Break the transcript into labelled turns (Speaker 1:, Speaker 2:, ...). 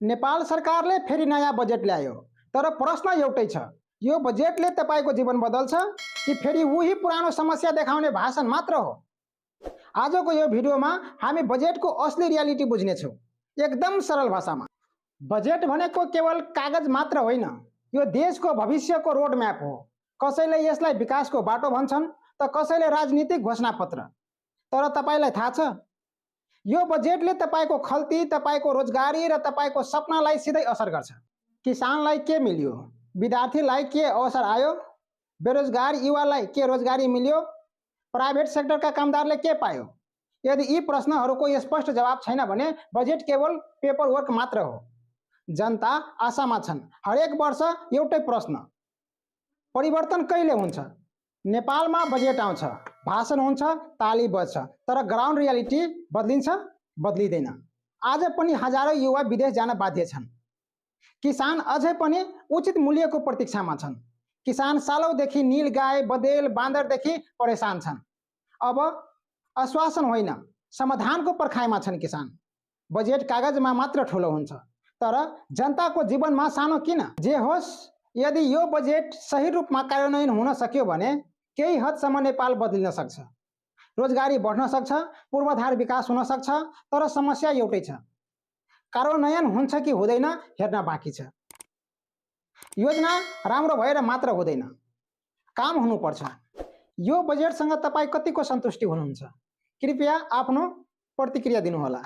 Speaker 1: नेपाल सरकारले फेरि नयाँ बजेट ल्यायो, तर प्रश्न एउटै छ, यो बजेटले तपाईँको जीवन बदल्छ कि फेरि उही पुरानो समस्या देखाउने भाषण मात्र हो? आजको यो भिडियोमा हामी बजेटको असली रियालिटी बुझ्नेछौँ, एकदम सरल भाषामा। बजेट भनेको केवल कागज मात्र होइन, यो देशको भविष्यको रोड म्याप हो। कसैले यसलाई विकासको बाटो भन्छन् त कसैले राजनीतिक घोषणापत्र। तर तपाईँलाई थाहा छ, यो बजेटले तपाईँको खल्ती, तपाईँको रोजगारी र तपाईँको सपनालाई सिधै असर गर्छ। किसानलाई के मिल्यो? विद्यार्थीलाई के अवसर आयो? बेरोजगार युवालाई के रोजगारी मिल्यो? प्राइभेट सेक्टरका कामदारले के पायो? यदि यी प्रश्नहरूको स्पष्ट जवाब छैन भने बजेट केवल पेपर वर्क मात्र हो। जनता आशामा छन्। हरेक वर्ष एउटै प्रश्न, परिवर्तन कहिले हुन्छ? नेपालमा बजेट आउँछ, भाषण हुन्छ, ताली बज्छ, तर ग्राउन्ड रियालिटी बदलिन्छ? बदलिँदैन। आज पनि हजारौं युवा विदेश जान बाध्य छन्। किसान अझै पनि उचित मूल्यको प्रतीक्षामा छन्। किसान सालौंदेखि नीलगाय, बँदेल, बाँदरदेखि परेशान छन्। अब आश्वासन होइन, समाधानको पर्खाइमा छन् किसान। बजेट कागजमा मात्र ठुलो हुन्छ, तर जनताको जीवनमा सानो किन? जे होस्, यदि यो बजेट सही रूपमा कार्यान्वयन हुन सक्यो भने केही हदसम्म नेपाल बदलिन सक्छ। रोजगारी बढ्न सक्छ, पूर्वाधार विकास हुन सक्छ, तर समस्या एउटै छ, कार्यान्वयन हुन्छ कि हुँदैन हेर्न बाँकी छ। योजना राम्रो भएर मात्र हुँदैन, काम हुनुपर्छ। यो बजेटसँग तपाईँ कतिको सन्तुष्टि हुनुहुन्छ? कृपया आफ्नो प्रतिक्रिया दिनुहोला।